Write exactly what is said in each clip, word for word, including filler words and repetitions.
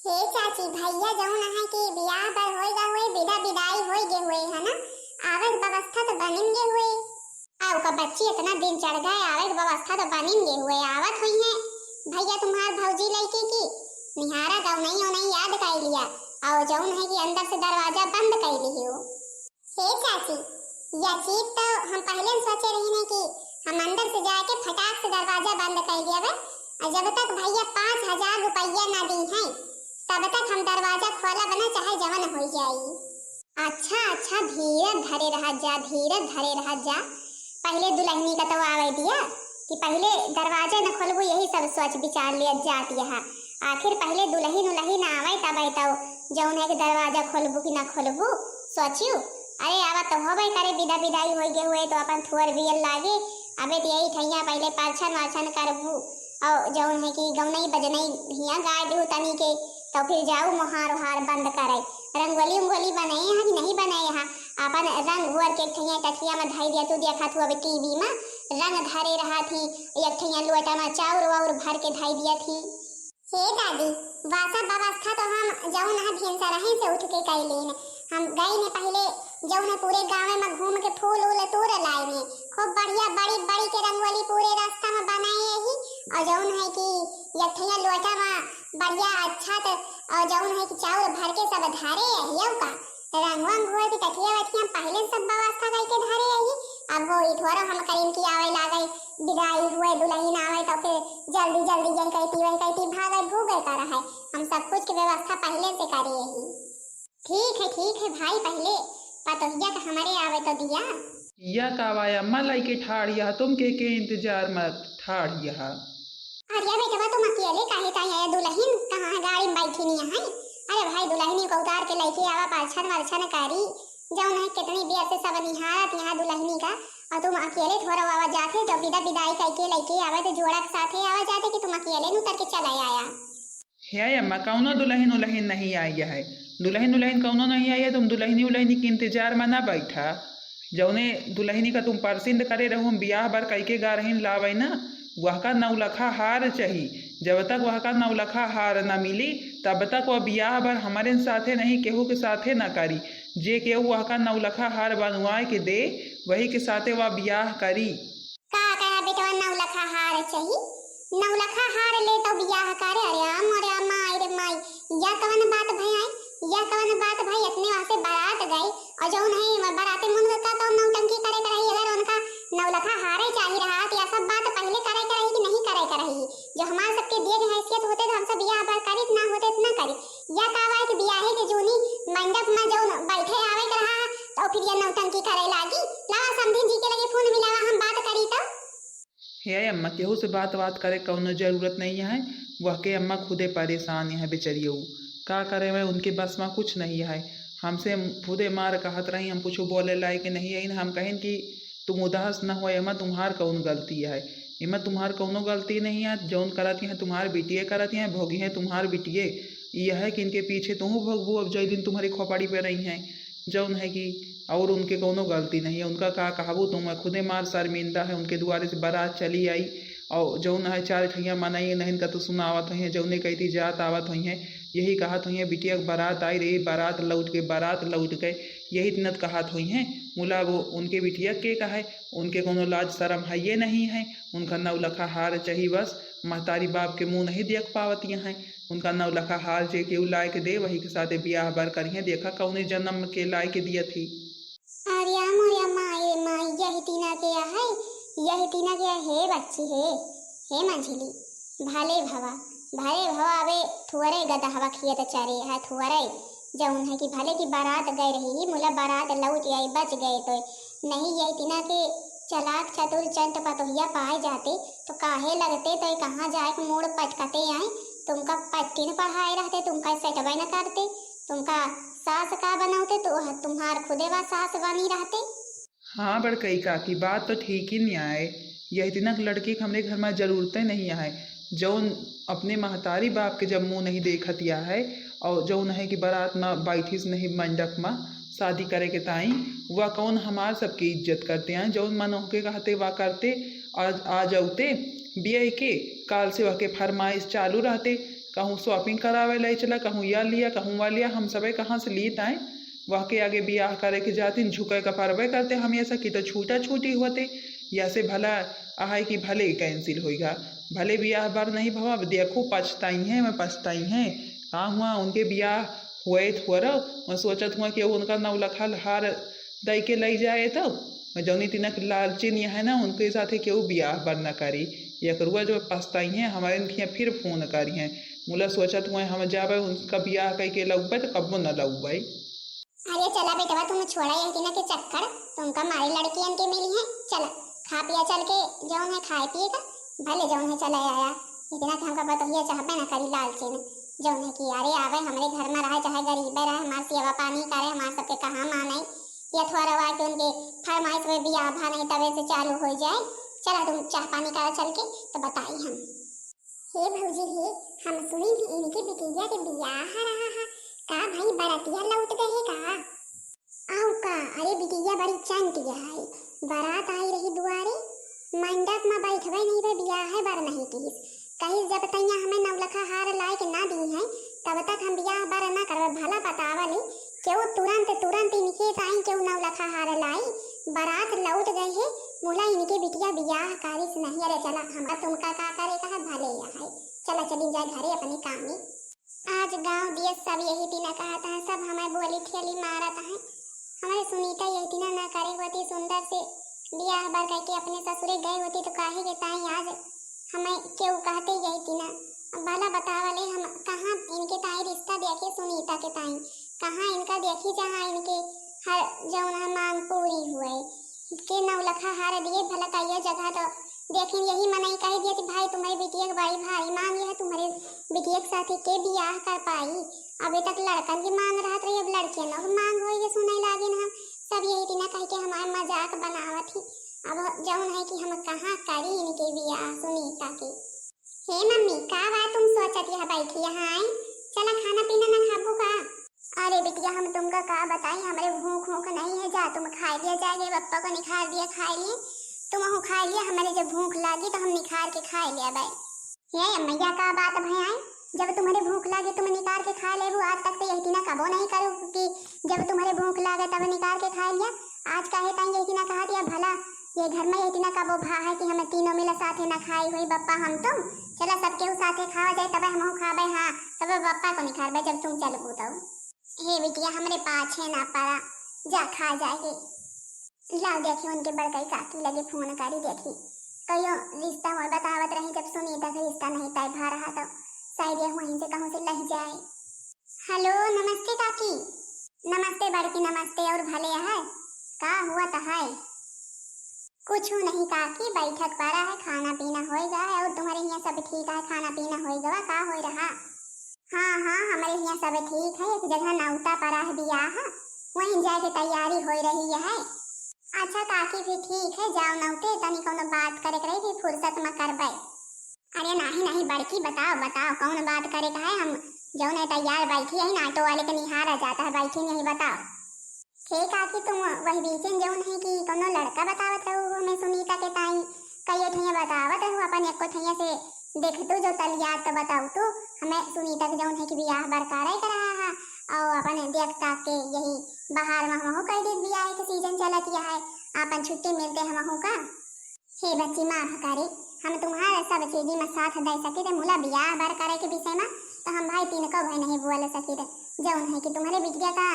हे चाची, भइया जउन है कि बियाह बर होइ गा हुए, बिदा बिदाई होइ गे हुए है ना, आवे के व्यवस्था तो बनिन गे हुए। आ ओका बच्ची इतना दिन चढ़ गए, आवे के व्यवस्था तो बनिन गे हुए, आवत हुइहैं। भइया तुम्हार भौजी लइके की निहारा गउनई उनई याद कइ लिया, अउ जउन है कि अंदर से दरवाजा बंद कइ लिहियो। हे चाची, या चीज तो हम पहिले सोचे रही नहीं कि हम अंदर से जाके फटाक से दरवाजा बंद कइ लिया बे, अउ जब तक भइया पाँच हजार रुपया ना दी हैं, तब तक हम दरवाजा खोलब ना, चाहे जवन होइ जाई। अच्छा, अच्छा, धीरज धरे रहत जा, धीरज धरे रहत जा। पहिले दुलहिनी का तो आवे दिया कि पहिले दरवाजा न खोलबू, यही सब सोच विचार लिया जात यहाँ। आखिर पहिले दुलहिन उलहिन आवे तब तो जउन है कि दरवाजा खोलबू कि ना खोलबू, सोचियो। अरे आवा तो होबे करे, बिदा बिदाई होइ गे हुए तो अपन थुअर बियल लागे। अबे तो यही ठैया पहिले परछन वरछन करबू, अउ जउन है कि गउनई बजनई हियाँ गाय देहू तनी के, तो फिर जाऊ मोहार ओहार बंद करे। रंगोली उंगोली बनाए यहाँ कि नहीं बनाए यहाँ? अपन रंग घोर के एक ठैया टठिया में धई दिया, तू देखत हू अबे टीवी में रंग धरे रहत ही, एक ठैया लोटा में चाउर वाउर भर के धई दिया थी। हे दादी, वासा व्यवस्था तो हम जउन है भेंसा रहे से उठ के कइ लेन। हम गइन पहिले जउन है पूरे गाँव में घूम के फूल उल तोड़ लाइन, खूब बढ़िया बड़ी बड़ी के रंगोली पूरे रास्ता में बनाए ही, अउ जउन है कि एक ठैया लोटा में बढ़िया अच्छा त, अउ जउन है कि चाउर भर के सब धरे ही, अउ का रंग वंग हुए कि टठिया वठिया पहिले सब व्यवस्था कइ के धरे ही। अब हो ई थोड़ा हम करीन की आवे लागे, बिदाई हुए दुलहिन आवे तो फिर जल्दी जल्दी यही कहती वही कहती भागे भूगे का रहे। हम सब कुछ के व्यवस्था पहिले से करे ही। ठीक है, ठीक है भाई, पहिले पतोहिया के हमरे आवे तो दिया। या कावा अम्मा लइके ठाड़ यह, तुम के के इंतजार में ठाड़ यह। अरे बेटवा, तुम अकेले काहे ताई आया? दुलहिन कहाँ है? गाड़ी में बैठी नहीं है। अरे भाई, दुलहिनी को उतार के लइके आवा, परछन वरछन करी। जउन है कितनी देर से सब निहारत यहाँ दुलहिनी का, अउ तुम अकेले थोड़ा आवा जाते तो बिदा बिदाई कइके लइके आवे तो जोड़ा के साथे आवा जाते कि तुम अकेले न उतर के चला आया। हे अम्मा, कउनो दुलहिन उलहिन नहीं आई है, दुलहिन उलहिन कउनो नहीं आई है, तुम दुलहिनी उलहिनी के इंतजार में ना बैठा। जउने दुलहिनी का तुम परसिंद करे रहू, हम बियाह बर कइके गा रहीन लावइ ना, वहका नौलखा हार चाही। जब तक वहका नौलखा हार ना मिली, तब तक वह बियाह बर हमरे साथे नहीं, केहू के साथे ना करी। जे केहू वहका नौलखा हार बनवाए के दे, वही के साथे वह बियाह करी। का कहा बेटवा, नौलखा हार चाही? नौलखा हार ले तो बियाह करे? अरे आम, अरे आम, माई रे माई, या कवन बात भई आई? या कवन बात भई? इतने वहाँ से बारात गई अउ जउन है बाराते मुन का तो नौटंकी करे के रही। अगर उनका नौलखा हारे चाही रहा तो या सब बात पहिले करे के रही कि नहीं करे के रही? जो हमार सबके देख हैसियत होते तो हम सब बियाह बर करी, ना होते तो ना करी। या का बात कि बियाहे के जूनी मंडप में जउन बैठे आवे के रहा तो फिर ये नौटंकी करे लागी। लावा समधी जी के लगे फोन मिलावा, हम बात करी तो। हे अम्मा, केहू से बात बात करे कउनो जरूरत नहीं है। वह के अम्मा खुदे परेशान है बेचरियो, का करे, वह उनके बस में कुछ नहीं है। हमसे खुदे मार कहत रही, हम कुछ बोले लायक नहीं है। हम कहेन कि तुम उदास न हो अम्मा, तुम्हार कउन गलती है? एमा तुम्हार कउनो गलती नहीं है, जउन करत हैं तुम्हार बिटिये करत हैं, भोगी हैं तुम्हार बिटिये। यह है कि इनके पीछे तुहू भोगबू, अब जय दिन तुम्हारी खोपड़ी पे रही हैं। जउन है कि और उनके कउनो गलती नहीं है, उनका का कहबू तुम, खुदे मार शर्मिंदा है। उनके दुआरे से बारात चली आई और जउन है चार ठैया मनई नहीं का तो सुनावत हुई हैं, जउने कहती जात आवत हुई हैं, यही कहत हुई हैं, "बिटिया के बारात आई रे, बारात लौट के, बारात लौट गए।" यही इतना कहत हुई हैं। मुला वो उनके बिटिया के कहे, उनके कउनो लाज शरम है ये नहीं है। उनका नौलखा हार चाही बस, महतारी बाप के मुँह नहीं देख पावत हैं। उनका नौलखा हार जे केहू लायक दे, वही के साथे बियाह बर करिहें। देखा कउने जन्म के लायक दिया थी। अरे मोरे माई, माई, यही तीना के है, यही तीना के है, हे बच्ची हे, हे मंझली, भले भवा, भले भवा, अबे थुअरे गदहवा खियत चरे है, थुअरे जउन है कि भले की बारात गए रही, मुला बारात लौट आई, बच गए तो नहीं, यही तीना के चलाक चतुर चंट पतोहिया पाए जाते तो काहे लगते तो कहाँ जाए के मूड़ पटकते आए, तुमका पट्टी न पढ़ाए रहते, तुमका सेटवे न करते, तुमका सास का बनौते तो वह तुम्हार खुदे वा सास बनी रहते। हाँ बड़कई काकी, बात तो ठीक ही नहीं आए। यह दिनक लड़की के हमरे घर में जरूरते नहीं आए, जौन अपने महतारी बाप के जब मुँह नहीं देखत या है और जौन है कि बारात में बैठिस नहीं मंडप में शादी करे के ताई, वह कौन हमार सबके इज्जत करते हैं? जौन मन होके कहते वह करते, आज आ जाते बियाह के, काल से वह के फरमाइश चालू रहते। कहूँ shopping करावे लइ चला, कहूँ या लिया, कहूँ वा लिया, हम सबे कहाँ से लीत आए? वह के आगे बियाह करे के जातिन झुके का परबे करते हमेशा कि तो छूटा छूटी होते, या से भला अहइ कि भले cancel होइगा, भले बियाह बर नहीं भवा, अब देखो पछताइहैं, मैं पछताइहैं। का हुआ उनके बियाह हुए थोरो, मैं सोचत हुआ कि उनका नौलखा हार दइ के लइ जाए तो, मैं जौनी तिनक लालचिन अहइ ना, उनके साथे केहू बियाह बर न करी। एकरुआ जो पछताइहैं, हमरे खिया फिर phone करिहैं। मुला सोचत हुआ हम जाबे, उनका बियाह कइ के लउबे तो कब्बो न लउबे। अरे चला बेटवा, तुम छोड़ा यह तिना के चक्कर, तुमका मारे लड़कियन के मिली हैं। चला खा पिया चल के, जौन है खाए पिए का, भले जौन है चले आया। इतना कि हमका पतोहिया चाहबे ना करी लालचिन, जौन है कि अरे आवे हमरे घर में रहे, चाहे गरीबे रहे, हमार सेवा पानी करे, हमार सबके कहा माने। या थोड़ा रवा के उनके फरमाइश में बियाह भा नहीं तबे से चालू हो जाए। चला तुम चाह पानी करा चल के, तो बताई हम। हे भौजी हे, हम सुनी ही इनके बिटिया के बियाह रहा है, का भाई बरतिया लौट गए है का? आउ का, अरे बिटिया बड़ी चंट है, बारात आई रही दुआरे, मंडप में बैठबे नहीं बे, बियाह है बर नहीं किहिस। कहिस जब तैया हमें नौलखा हार लाए के ना दी है, तब तक हम बियाह बर ना करबे। भला बतावल ही, केहू तुरंत, तुरंत इनके ताई केहू नौलखा हार लाई, बारात लौट गए है, मुला इनके बिटिया बियाह कारिस नहीं। अरे चला, हमरा तुमका का करे का है, भले या है, चला चली जाए घरे अपने काम में। आज गांव दियस सब यही तिना कहत है, सब हमें बोली ठेली मारत है। हमारे सुनीता यही तिना ना करे होती, सुंदर से बियाह बर करके अपने ससुरे गए होती तो काहे के ताई आज हमें केहू कहते यही तिना। अब भला बतावले हम कहाँ इनके ताई रिश्ता देखे सुनीता के ताई, कहाँ इनका देखी जहाँ इनके हर जौन है मांग पूरी हुए। के नौलखा हार दिए, भला कइयो जगह तो देखिन यही मनई कह दिया कि भाई तुम्हारे बिटिया के बड़ी भारी मांग है, तुम्हारे बिटिया के साथे के बियाह कर पाई। अबे तक लड़कन के मांग रहत रही, अब लड़कियन के मांग होई के सुने लागिन हम। सब यही तिना कह के हमार मजाक बनावत ही। अब जौन है कि हम कहाँ करी इनके बियाह सुनीता के। हे मम्मी, का बात तुम सोचत यह बैठी यहाँ आई? चला खाना पीना ना खाबू का? अरे बिटिया, हम तुमका का बताई, हमरे भूख भूख नहीं है, जा तुम खाए लिया जाएगा, पप्पा को निखार दिया खाए लिए, तुम वहू खाए लिया, हमारे जब भूख लागी तो हम निखार के खाए लिया बाय। हे अम्मैया, का बात भय आई? जब तुम्हारे भूख लागे तुम निकार के खाए लेबू, आज तक तो यही तिना कबो नहीं करू कि जब तुम्हारे भूख लागे तब निकार के खाए लिया। आज काहे ताई यही तिना कहा दिया भला? ये घर में यही तिना कबो भा है कि हमें तीनों मिला साथे ना खाई हुई, बप्पा हम तुम? चला सब केहू साथे खावा जाए, तबे हमहू खाबे। हाँ, तबे बप्पा को निखारबे जब तुम चलबू तब। हे बिटिया, हमरे पाछे ना पड़ा, जा खा जाए। लाओ देखी उनके बड़कई काकी लगे फोन करी देखी, कहियो रिश्ता मोर बतावत रही, जब सुनीता के रिश्ता नहीं तय भा रहा तो शायद ये वहीं से कहूँ से लह जाए। हेलो, नमस्ते काकी। नमस्ते बड़की, नमस्ते। और भले है? का हुआ तो है? कुछ नहीं काकी, बैठक पड़ा है, खाना पीना होई गवा है। और तुम्हारे यहाँ सब ठीक है, खाना पीना होई गवा, का होई रहा? हाँ हाँ, हमारे यहाँ सब ठीक है, एक जगह नौता पड़ा है बियाह, वहीं जाए के तैयारी होई रही है। अच्छा काकी, फिर ठीक है, जाओ नौते, तनी कौनो बात करे के रही, फिर फुर्सत में करबे। अरे नाही नाही बड़की, बताओ बताओ, कौन बात करे का है? हम जौन है तैयार बैठी है, ऑटो वाले के निहारा जाता है, बैठी नहीं, बताओ। हे काकी, तुम वही बीचन जौन है कि कौनो लड़का बतावत रहू हमें सुनीता के ताई, कई ठैया बतावत रहू, अपन एको ठैया से देख तू जो तलिया तो बताऊ तू, हमें सुनीता के जौन है कि बियाह बरकारे के रहा है, और अपन देख ताक के यही बाहर में हमहू कह दे बियाह के सीजन चलत है, अपन छुट्टी मिलते हमहू का। हे बच्ची, माफ करे, हम तुम्हारे सब चीजी में साथ दे सकी थे, मुला बियाह बर करे के विषय में तो हम भाई तीन को भाई नहीं बोल सकी थे। जौन है कि तुम्हारे बिटिया का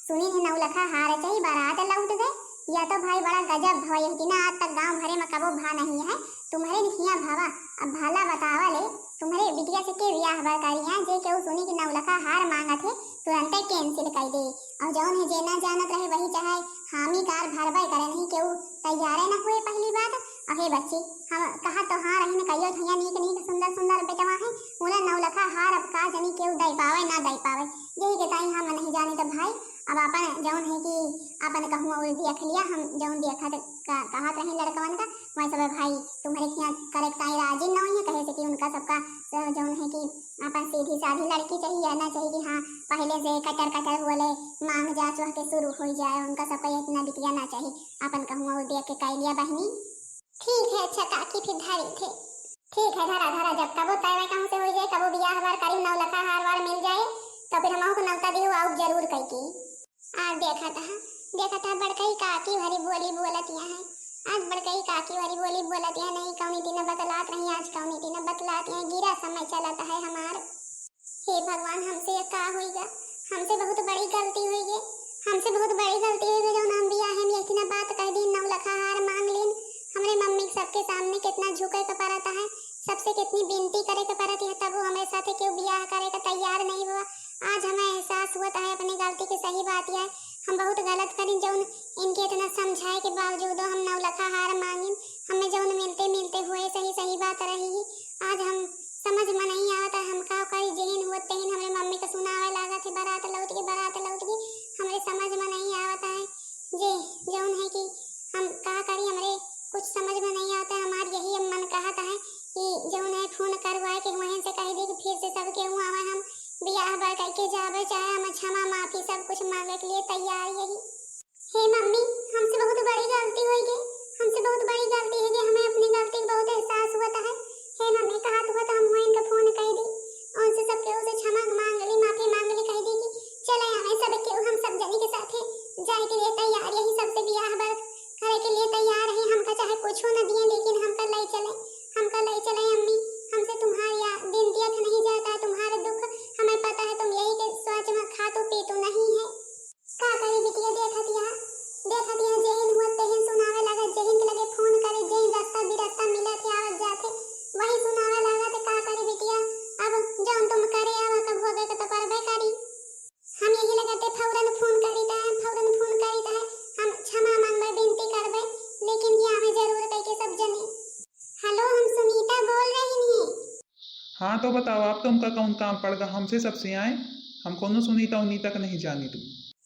सुनी है नौलखा हार चाही, बारात लौट गए, या तो भाई बड़ा गजब भवा, यह दिना आज तक गांव भरे में कबो भा नहीं है तुम्हारे निखिया भवा। अब भला बतावा ले, तुम्हारे बिटिया से के बियाह बर करी है, जे केहू सुनी कि नौलखा हार मांगत है, तुरंते cancel कर दे। और जौन है जे ना जानत रहे वही चाहे हामी कार भरबे करे, नहीं केहू तैयारे ना हुए पहली बात। अहे बच्ची, हम कहा तो हाँ रही न, कहियो ठैया नीक नीक सुंदर सुंदर बेटवा है, उन्हें नौलखा हार अब का जानी केहू दे पावे ना दे पावे, यही के ताई हम नहीं जानी। तो भाई अब अपन जौन है कि अपन कहूँ और देख लिया, हम जौन देखा तो का-, कहत रही लड़कवन का, वही सब भाई तुम्हारे खिया करे के ताई राजी न हुई है, कहे से कि उनका सबका जौन है कि अपन सीधी साधी लड़की चाहिए, ना चाहिए कि हाँ पहले से कटर कटर बोले मांग जांच वह के शुरू हो जाए, उनका सबका इतना बिटिया ना चाहिए। अपन कहूँ और देख के कह लिया बहनी। ठीक है अच्छा काकी, फिर धारी थे। ठीक है, धरा धरा, जब कबो तय वै कहूँ से होइ जाए, कबो बियाह बार करी, नौलखा हार वार मिल जाए, तो फिर हमहू को नौता दिहु, आउब जरूर कइके। आज देखत हा, देखत हा, बड़कई काकी भरी बोली बोलत यहाँ है। आज बड़कई काकी भरी बोली बोलत यहाँ, नहीं कौनी दिन बतलात रही, आज कौनी दिन बतलात यहाँ, गिरा समय चलत है हमार। हे भगवान, हमसे ये का होइगा? हमसे बहुत बड़ी गलती होइगे, हमसे बहुत बड़ी गलती होइगे, जौन हम बियाहे में इतना बात कह दीन, नौलखा हार मांग लीन। हमरे मम्मी के सबके सामने कितना झुके के पड़त है, सबसे कितनी विनती करे के पड़त है, तब वो हमरे साथे केहू बियाह करे के तैयार नहीं हुआ। आज हमें एहसास हुआ है अपनी गलती के, सही बात है, हम बहुत गलत करीन, जौन इनके इतना समझाए के बावजूदो हम नौलखा हार मांगिन। हमें जौन मिलते मिलते हुए सही सही बात रही। आज हम समझ में नहीं आवत है, हम का करी, जेहिन हुआ तेहिन हमरे मम्मी के सुनावे लागत है, बारात लौट के, बारात लौट के, हमरे समझ में नहीं आवत है। जे जौन है कि हम का करी, हमरे कुछ समझ में नहीं आवत है। हमार यही अब मन कहत है कि जौन है फोन करवाए के वहीं से कह दी कि फिर से सब केहू आवे, हम बियाह बर करके जावे, चाहे हम क्षमा माफी सब कुछ मांगे के लिए तैयार यही। हे मम्मी, हमसे बहुत बड़ी गलती होइ गई, हमसे बहुत बड़ी गलती है, हमें अपनी गलती का बहुत एहसास हुआ है। हे मम्मी, कहा तो हुआ तो हम वहीं का फोन कर दी, उनसे सब केहू से क्षमा मांग ली, माफी मांग ली, कह दी कि चले आवे सब केहू, हम सब जनी के साथे जाए के लिए तैयार यही, सबसे बियाह बर करे के लिए तैयार है। हमका चाहे कुछो न दिए, लेकिन हमका ले चले, हमका ले चले अम्मी। हमसे तुम्हारा या दिन दिया नहीं जाता है, तुम्हारा दुख हमें पता है, तुम यही के सोच में खातू पीतू नहीं है। का करी बिटिया, देखत यहाँ, देखत यहाँ जेहिन हुआ तेहिन सुनावे लगे, जेहिन के लगे फोन करे, जेहिन रास्ता बिरास्ता मिलत है, आवत जात है, वही सुनावे लगा। तो का करी बिटिया, अब जौन तुम करे आवा, कब भोगे के तो करबे करी। हम यही लगते फौरन फोन करी ता, फौरन फोन करी ता, हम क्षमा मांगबे, विनती करबे, लेकिन ये हमें जरूर कह के सब जने। हेलो, हम सुनीता बोल रही हूँ। हाँ, तो बताओ, आप तुमका कौन काम पड़ गया हमसे सबसे आए? हम कौनो सुनीता उनीता का नहीं जानी तुम।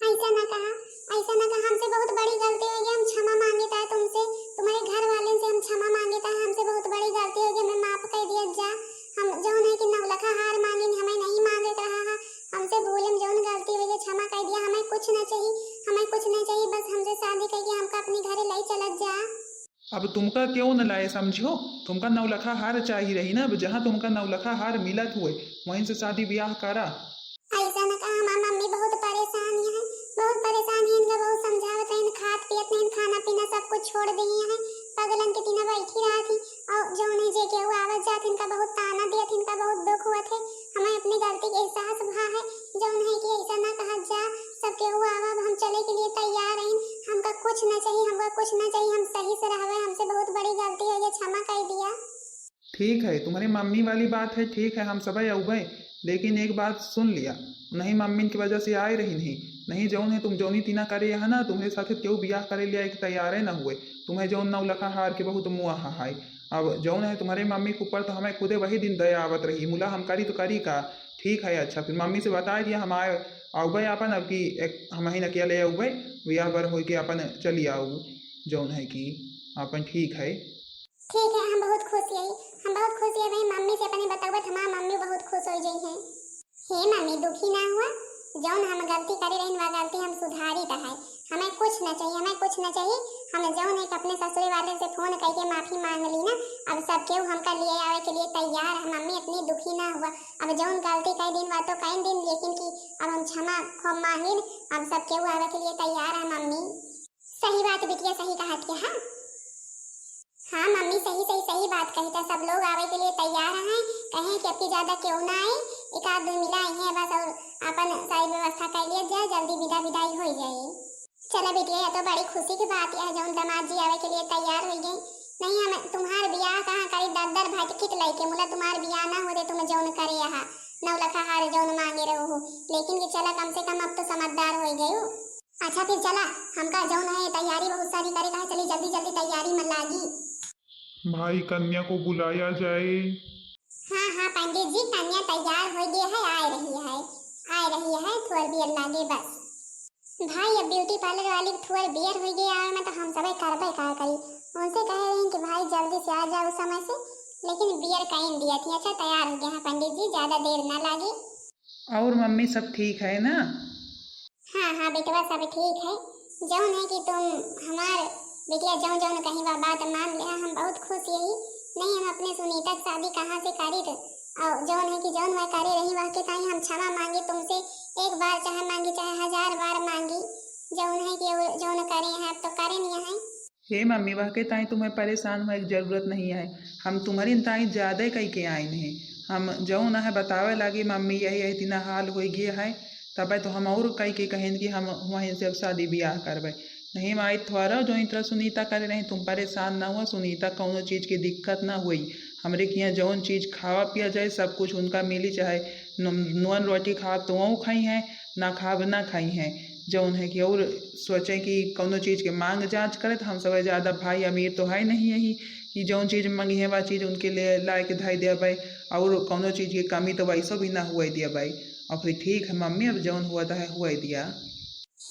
ऐसा ना कहा, ऐसा ना कहा, हमसे बहुत बड़ी गलती हो गई, हम क्षमा मांगे था तुमसे, तुम्हारे घर वाले से हम क्षमा मांगे था, हमसे बहुत बड़ी गलती हो गई, हमें माफ कर दिया जा। हम जौन है कि नौलखा हार मांगे, हमें नहीं मांगे रहा है, हमसे भूल में जौन गलती हो गई, क्षमा कर दिया, हमें कुछ ना चाहिए, हमें कुछ ना चाहिए, बस हमसे शादी करके हमका अपनी घरे ले चलत जा। अब तुमका क्यों न लाए समझो, तुमका नौलखा हार चाही रही ना, अब जहाँ तुमका नौलखा हार मिलत हुए, वहीं से शादी ब्याह करा। ऐसा न कहा, हमार मम्मी बहुत परेशान है, बहुत परेशान है, इनका बहुत समझावत है, खात पियत नहीं, खाना पीना सब कुछ छोड़ दी है, पगलन के तीना बैठी रहत ही, और जौन है जे केहू आवत जात इनका बहुत ताना दियत, इनका बहुत दुख हुआ थे, हमें अपनी गलती के एहसास भा है, जौन है कि ऐसा ना कहा जा, सब केहू आवा, अब हम चले के लिए तैयार हैं, हमका कुछ ना चाहिए, हमका कुछ ना चाहिए, हम सही से रहबे, हमसे बहुत बड़ी गलती हो गई, क्षमा कर दिया। ठीक है, तुम्हारे मम्मी वाली बात है, ठीक है, हम सबे अउबे, लेकिन एक बात सुन लिया, नहीं मम्मी की वजह से आए रही नहीं, नहीं जौन है तुम जौनी तीना करे यहाँ ना, तुम्हारे साथे केहू बियाह करे लिया एक तैयार है ना हुए, तुम्हें जौन नौलखा हार के बहुत मुआ है। अब जौन है तुम्हारे मम्मी के ऊपर तो हमें खुदे वही दिन दया आवत रही, मुला हम करी तो करी का। ठीक है, अच्छा फिर मम्मी से बता दिया, हम आए अउबे अपन, अब की एक हम ही नकिया ले अउबे, बियाह बर होई के अपन चली आऊ, जौन है कि अपन ठीक है। ठीक है, हम बहुत खुश यही, हम बहुत खुश है भाई, मम्मी से अपने बतावत हमार मम्मी बहुत खुश हो जाई है। हे मम्मी, दुखी ना हुआ, जौन हम गलती करे रहन, वह गलती हम सुधारी त है। हमें कुछ ना चाहिए, हमें कुछ ना चाहिए। हम जौन एक अपने ससुरे वाले से फोन करके माफी मांग ली ना, अब सब केहू हमका लिए आवे के लिए तैयार है। मम्मी, इतनी दुखी ना हुआ, अब जौन गलती कई दिन, वह तो कई दिन, लेकिन कि अब हम क्षमा खूब मांगिन, अब सब केहू आवे के लिए तैयार है मम्मी। सही बात बिटिया, सही कहत है, हाँ। हाँ मम्मी, सही, सही, सही बात कही था। सब लोग आवे के लिए तैयार हैं, कहें कि अब की ज्यादा केहू ना आए, एक आध दो मिला आई हैं बस, और अपन सारी व्यवस्था कर लिया जाए, जल्दी विदा विदाई हो जाए। चला बिटिया, यह तो बड़ी खुशी की बात है, जौन दामाद जी आवे के लिए तैयार हो गए। नहीं, हम तुम्हार बियाह कहाँ करी, दर दर भटकित लइके, मुला तुम्हार बियाह ना होते, तुम जौन करे यहाँ नौलखा हार जौन मांगे रहो हो, लेकिन कि चला कम से कम अब तो समझदार हो गए हो। अच्छा फिर चला, हमका जौन है तैयारी बहुत सारी करे का है, चली जल्दी जल्दी तैयारी में लागी। भाई, कन्या को बुलाया जाए। हाँ, हाँ, पंडित जी, कन्या तैयार हो गई है, आ रही है, आ रही है, थोड़ देर लागे बस। भाई, अब ब्यूटी पार्लर वाली थोड़ देर हो गई आवे में, तो हम सबे करबे का करी। उनसे कहे रही कि भाई, जल्दी से आ जाओ समय से, लेकिन बियर कहीं दिया थी। अच्छा, तैयार हो गया है पंडित जी, ज्यादा देर ना लागे। और मम्मी, सब ठीक है ना? हाँ, हाँ बेटवा, सब ठीक है। जौन है कि तुम हमार बिटिया जौन जौन कहीं बा बात मान लिया, हम बहुत खुश यही। नहीं, हम अपने सुनीता के शादी कहाँ से करी थे? और जौन है कि जौन वह करे रही, वह के ताई हम क्षमा मांगी तुमसे, एक बार चाहे मांगी, चाहे हजार बार मांगी, जौन है कि वो जौन करे हैं, अब तो करे नहीं है। हे मम्मी, वह के ताई तुम्हें परेशान होए के जरूरत नहीं है, हम तुम्हारी ताई ज्यादा कई के आइन हैं। हम जौन है बतावे लागी, मम्मी यही, यही इतना हाल हो गया है, तबे तो हम और कई के कहें कि हम वहीं से अब शादी ब्याह करबे। नहीं माई, थोड़ा जो इतना सुनीता करे रही, तुम परेशान ना हुआ, सुनीता कौनो चीज की दिक्कत ना हुई। हमरे के यहाँ जौन चीज खावा पिया जाए, सब कुछ उनका मिली, चाहे नु-, नून रोटी खाब तो वहू खाई हैं, ना खाब ना खाई हैं। जौन है कि और सोचे कि कौनो चीज के मांग जांच करे, तो हम सब ज्यादा भाई अमीर तो है नहीं यही कि जौन चीज मंगी है वह चीज उनके लिए लाए के धई देबै, और कौनो चीज के कमी तो वैसो भी ना हुए देबै। और फिर ठीक है मम्मी, अब जौन हुआ तो है हुए दिया।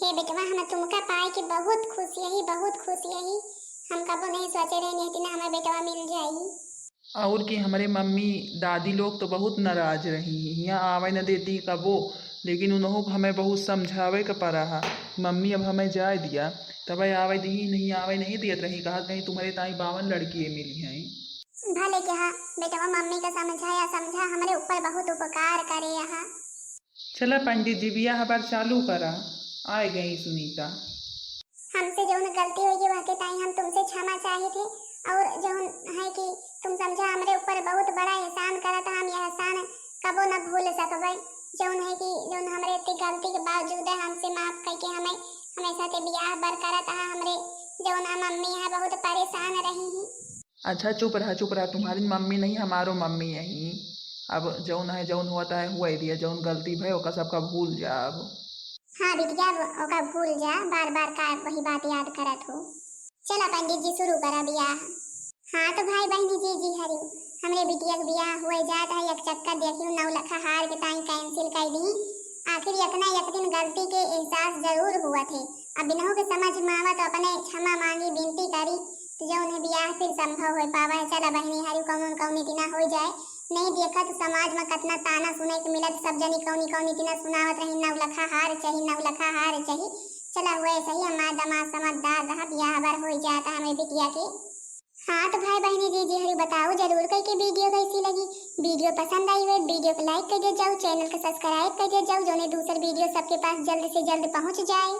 हे बेटवा, हम तुमका पाए के बहुत खुश यही, बहुत खुश यही। हम कबो नहीं सोचे रहे नहीं इतना हमें बेटवा मिल जाई। और कि हमरे मम्मी दादी लोग तो बहुत नाराज रही, हियाँ आवे न देती कबो, लेकिन उन्हों को हमें बहुत समझावे के पड़ा है। मम्मी अब हमें जाए दिया, तबे आवे दी, नहीं आवे नहीं दियत रही, कहत रही तुम्हारे ताई बावन लड़की मिली हैं। भले कहा बेटवा, मम्मी का समझा या समझा, हमरे ऊपर बहुत उपकार करे यहाँ। चला पंडित जी, बियाह हबार चालू करा। आए गई सुनीता। हमसे जौन गलती होई वह के ताई हम तुमसे क्षमा चाहे थे, और जौन है कि तुम समझा हमरे ऊपर बहुत बड़ा एहसान करा था, हम यह एहसान कबो न भूल सकबै। जौन है कि जौन हमरे इतनी गलती के बावजूद है हमसे माफ करके हमें हमेशा ते बियाह बर करत है। हमरे जौन है मम्मी है बहुत परेशान रही ही। अच्छा चुप रहा, चुप रहा, तुम्हारी मम्मी नहीं हमारो मम्मी यही। अब जौन है जौन हुआ है हुआ ही दिया, जौन गलती भय ओका सबका भूल जा अब। हाँ बिटिया, अब ओका भूल जा, बार बार का वही बात याद करत हो। चला पंडित जी शुरू करा बियाह। हाँ तो भाई बहनी जी, जी हरियो, हमरे बिटिया के बियाह हुए जात है, एक चक्कर देखियो नौलखा हार के ताई cancel कर दी। आखिर एक ना एक दिन गलती के एहसास जरूर हुआ थे। अब इन्हों के समझ में आवा तो अपने क्षमा मांगी, विनती करी, तो जौन है बियाह फिर संभव हो पावा है। चला बहनी हरियो, कौनो न कौनो इतना हो जाए। नहीं देखा तो समाज में कितना ताना सुने के मिलत, सब जनी कौनी कौनी इतना सुनावत रही, नौलखा हार चाही, नौलखा हार चाही। चला हुए सही, हमार दामाद समझदार रहा, बियाह बर हो जाता हमें बिटिया के। हाँ तो भाई बहनी जी, जी हरी बताओ जरूर करके video कैसी लगी। Video पसंद आई हुए video को like कर दिया जाओ, channel को subscribe कर दिया जाओ, जोने दूसर video सबके पास जल्द से जल्द पहुँच जाए।